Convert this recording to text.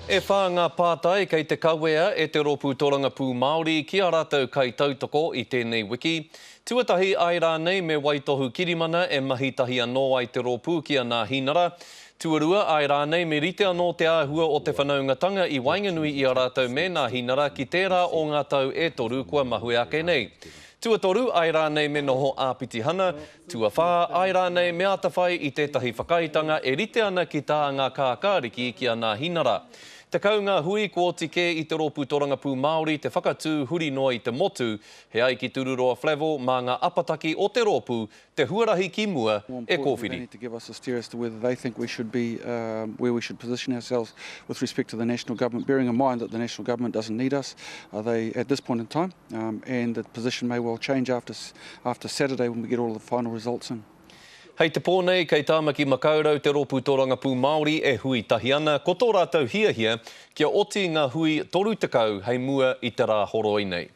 E whā ngā pātai kei te kawea e te Rōpū Torangapū Māori ki ā rātou kaitautoko i tēnei wiki. Tuatahi, āe rānei me waitohu kirimana e mahi tahi anō ai te rōpū ki a Nāhinara? Tuarua, āe rānei me rite anō te āhua o te whanaungatanga i waenganui i a rātou me Nāhinara ki tērā o ngā tau e toru kua mahue ake nei? Tuatoru, āe rānei me noho āpitihana? Tuawhā, āe rānei me āta whai i tētahi whakaaetanga e rite ana ki tā ngā kākāriki ki a Nāhinara? 10 ngā hui kua oti kē i te Rōpū Torangapū Māori te whakatū huri noa i te motu, he ai ki Tururoa Flavell mā ngā apataki o te rōpū te huarahi ki mua e kōwhiri. and the position may well change after after Saturday when we get all of the final results in. Hei te pō nei, kei Tāmaki Makaurau te Rōpū Tōrangapū Māori e hui tahi ana, ko tō rātou hiahia kia oti ngā hui 30 hei mua i te Rāhoroi nei.